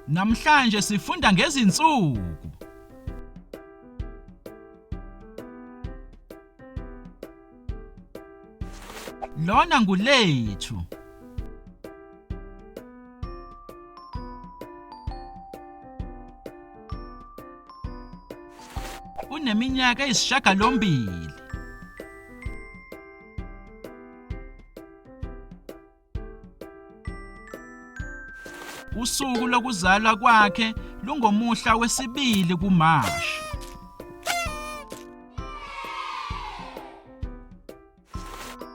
Namhlanje sifunda ngezinsuku. Lona nguLethu. Uneminyaka eyisishiyagalombili. Usuku lokuzalwa kwakhe lungomuhla wesibili kuMashi.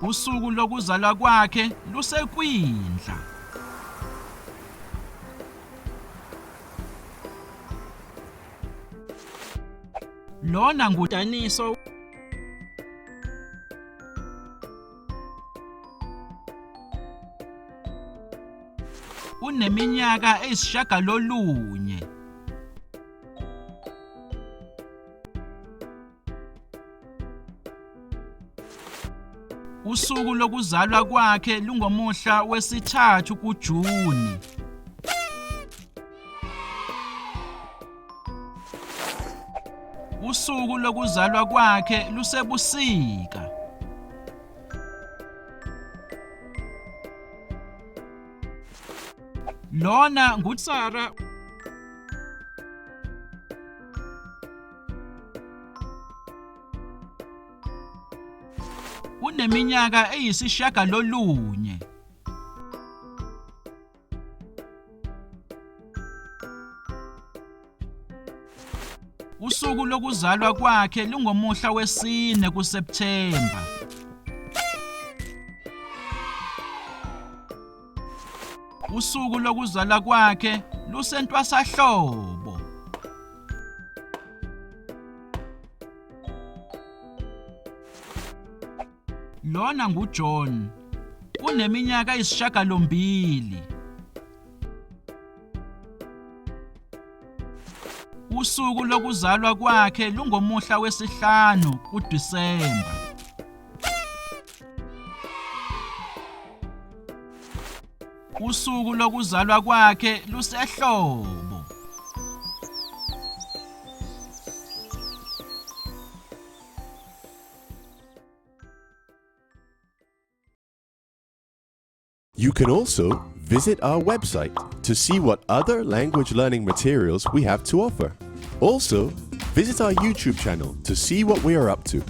Usuku lokuzalwa kwakhe lusekwindla. Lona nguDaniso. Uneminyaka eyisishiyagalolunye. Usuku lokuzalwa kwakhe lungomuhla wesithathu kuJuni. Usuku lokuzalwa kwakhe lusebusika. Lona nguSara. Uneminyaka eyisishiyagalolunye. Usuku lokuzalwa kwakhe lungomuhla wesine kuSepthemba. Usuku lokuzalwa kwakhe lusentwasahlobo. Lona nguJohn. Uneminyaka eyisishiyagalombili. Usuku lokuzalwa kwakhe lungomuhla wesihlanu kuDisemba. Usuku lokuzalwa kwakhe lusehlobo. You can also visit our website to see what other language learning materials we have to offer. Also, visit our YouTube channel to see what we are up to.